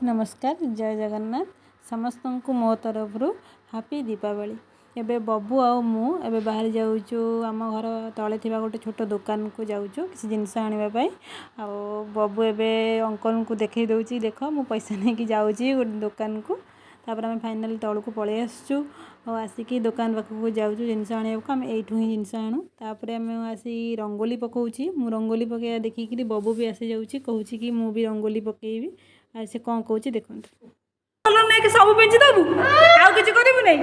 ନମସ୍କାର, ଜୟ ଜଗନ୍ନାଥ। ସମସ୍ତଙ୍କୁ ମୋ ତରଫରୁ ହାପି ଦୀପାବଳି। ଏବେ ବବୁ ଆଉ ମୁଁ ଏବେ ବାହାରି ଯାଉଛୁ, ଆମ ଘର ତଳେ ଥିବା ଗୋଟେ ଛୋଟ ଦୋକାନକୁ ଯାଉଛୁ କିଛି ଜିନିଷ ଆଣିବା ପାଇଁ। ଆଉ ବବୁ ଏବେ ଅଙ୍କଲଙ୍କୁ ଦେଖେଇ ଦେଉଛି, ଦେଖ, ମୁଁ ପଇସା ନେଇକି ଯାଉଛି ଗୋଟେ ଦୋକାନକୁ। ତାପରେ ଆମେ ଫାଇନାଲି ତଳକୁ ପଳେଇ ଆସିଛୁ ଆଉ ଆସିକି ଦୋକାନ ପାଖକୁ ଯାଉଛୁ ଜିନିଷ ଆଣିବାକୁ। ଆମେ ଏଇଠୁ ହିଁ ଜିନିଷ ଆଣୁ। ତାପରେ ଆମେ ଆସି ରଙ୍ଗୋଲି ପକାଉଛି। ମୁଁ ରଙ୍ଗୋଲି ପକାଇବା ଦେଖିକିରି ବବୁ ବି ଆସିଯାଉଛି, କହୁଛି କି ମୁଁ ବି ରଙ୍ଗୋଲି ପକାଇବି। ଆଉ ସେ କ'ଣ କହୁଛି ଦେଖନ୍ତୁ। କଲର ନେଇକି ସବୁ ପିଞ୍ଚି ଦବୁ, ଆଉ କିଛି କରିବୁ ନାଇଁ।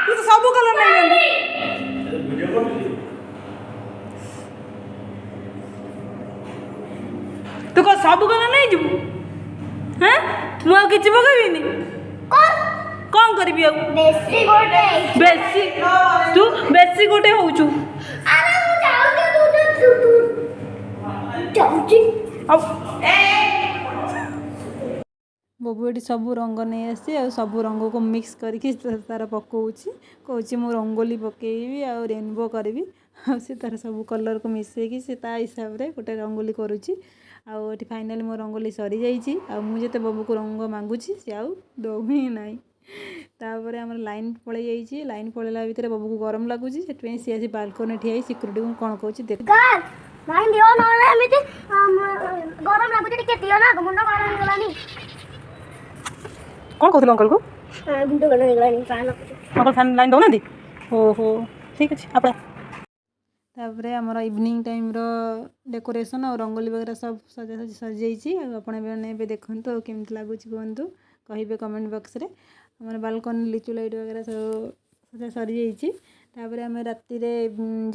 ତୁ ତ ସବୁ କଲର ନେଇଗଲୁ। ଭିଡ଼ିଓ କରୁଛି। ତୁ କ'ଣ ସବୁ କଲର ନେଇଯିବୁ? ହେଁ, ମୁଁ ଆଉ କିଛି ପକେଇବିନି? କ'ଣ କରିବି ଆଉ? ବେଶୀ ଗୋଟେ। ବେଶୀ, ତୁ ବେଶୀ ଗୋଟେ ହଉଛୁ। ଆରେ, ମୁଁ ଯାଉଛି, ତୁ ତୁ ତୁ ଯାଉଛି। ଆଉ ବବୁ ଏଠି ସବୁ ରଙ୍ଗ ନେଇ ଆସିଛି ଆଉ ସବୁ ରଙ୍ଗକୁ ମିକ୍ସ କରିକି ତାର ପକାଉଛି। କହୁଛି ମୁଁ ରଙ୍ଗୋଲି ପକାଇବି ଆଉ ରେନବୋ କରିବି। ଆଉ ସେ ତାର ସବୁ କଲର୍କୁ ମିଶାଇକି ସେ ତା ହିସାବରେ ଗୋଟେ ରଙ୍ଗୋଲି କରୁଛି। ଆଉ ଏଠି ଫାଇନାଲି ମୋ ରଙ୍ଗୋଲି ସରିଯାଇଛି। ଆଉ ମୁଁ ଯେତେ ବବୁକୁ ରଙ୍ଗ ମାଗୁଛି, ସେ ଆଉ ଦେଉ ହିଁ ନାହିଁ। ତାପରେ ଆମର ଲାଇନ୍ ପଳେଇ ଯାଇଛି। ଲାଇନ୍ ପଳେଇଲା ଭିତରେ ବବୁକୁ ଗରମ ଲାଗୁଛି, ସେଥିପାଇଁ ସିଏ ଆସି ବାଲକୋନି ଠିଆ ହେଇ ସିକ୍ୟୁରିଟିକୁ କ'ଣ କହୁଛି ଦେଖ। ଲାଇନ୍ ଦିଅ, ନହେଲେ ଏମିତି ଗରମ ଲାଗୁଛି, ଟିକେ ଦିଅ ନା, ମୁଣ୍ଡ ଗରମ ହେଇଗଲାଣି। କ'ଣ କହୁଥିଲୁ ଅଙ୍କଲକୁ? ମୁଣ୍ଡ ଗରମ ହେଇଗଲାଣି, ଫ୍ୟାନ୍ ଲାଗୁଛି। ଅଙ୍କଲ ଫ୍ୟାନ୍ ଲାଇନ୍ ଦେଉନାହାନ୍ତି। ଓହୋ, ଠିକ୍ ଅଛି, ଆପଣ ତାପରେ ଆମର ଇଭିନିଂ ଟାଇମ୍ର ଡେକୋରେସନ୍ ଆଉ ରଙ୍ଗୋଲି ବଗେରା ସବୁ ସଜାସଜି ସରିଯାଇଛି। ଆଉ ଆପଣ ମାନେ ଏବେ ଦେଖନ୍ତୁ ଆଉ କେମିତି ଲାଗୁଛି କୁହନ୍ତୁ, କହିବେ କମେଣ୍ଟ ବକ୍ସରେ। ଆମର ବାଲକୋନି ଲିଚୁ ଲାଇଟ୍ ବଗେରା ସବୁ ସଜା ସରିଯାଇଛି। ତାପରେ ଆମେ ରାତିରେ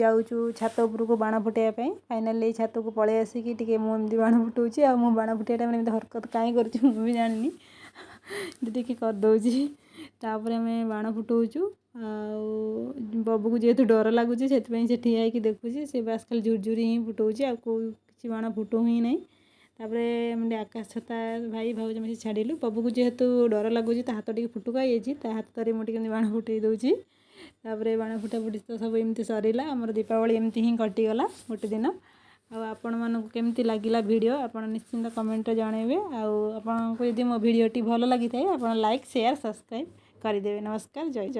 ଯାଉଛୁ ଛାତ ଉପରକୁ ବାଣ ଫୁଟାଇବା ପାଇଁ। ଫାଇନାଲି ଏଇ ଛାତକୁ ପଳେଇ ଆସିକି ଟିକେ ମୁଁ ଏମିତି ବାଣ ଫୁଟାଉଛି। ଆଉ ମୁଁ ବାଣ ଫୁଟାଇବା ଟାଇମ୍ରେ ଏମିତି ହରକତ କାହିଁ କରୁଛି ମୁଁ ବି ଜାଣିନି, ଏମିତି ଟିକେ କରିଦେଉଛି। ତାପରେ ଆମେ ବାଣ ଫୁଟାଉଛୁ। ଆଉ ବବୁକୁ ଯେହେତୁ ଡର ଲାଗୁଛି, ସେଥିପାଇଁ ସେ ଠିଆ ହେଇକି ଦେଖୁଛି। ସେ ବାସ୍ ଖାଲି ଝୁରଝୁରି ହିଁ ଫୁଟାଉଛି, ଆଉ କେଉଁ କିଛି ବାଣ ଫୁଟାଉ ହିଁ ନାହିଁ। ତାପରେ ଏମିତି ଆକାଶ ଛତା ଭାଇ ଭାଉଜ ମିଶି ଛାଡ଼ିଲୁ। ବବୁକୁ ଯେହେତୁ ଡର ଲାଗୁଛି, ତା ହାତ ଟିକେ ଫୁଟୁକା ହେଇଯାଇଛି, ତା ହାତ ଧରି ମୁଁ ଟିକେ ଏମିତି ବାଣ ଫୁଟେଇ ଦେଉଛି। ତାପରେ ବାଣ ଫୁଟା ଫୁଟି ତ ସବୁ ଏମିତି ସରିଲା। ଆମର ଦୀପାବଳି ଏମିତି ହିଁ କଟିଗଲା ଗୋଟେ ଦିନ। ଆଉ ଆପଣମାନଙ୍କୁ କେମିତି ଲାଗିଲା ଭିଡ଼ିଓ, ଆପଣ ନିଶ୍ଚିନ୍ତ କମେଣ୍ଟରେ ଜଣାଇବେ। ଆଉ ଆପଣଙ୍କୁ ଯଦି ମୋ ଭିଡ଼ିଓଟି ଭଲ ଲାଗିଥାଏ, ଆପଣ ଲାଇକ୍, ସେୟାର, ସବସ୍କ୍ରାଇବ୍ କରିଦେବେ। ନମସ୍କାର, ଜୟ ଜୟ।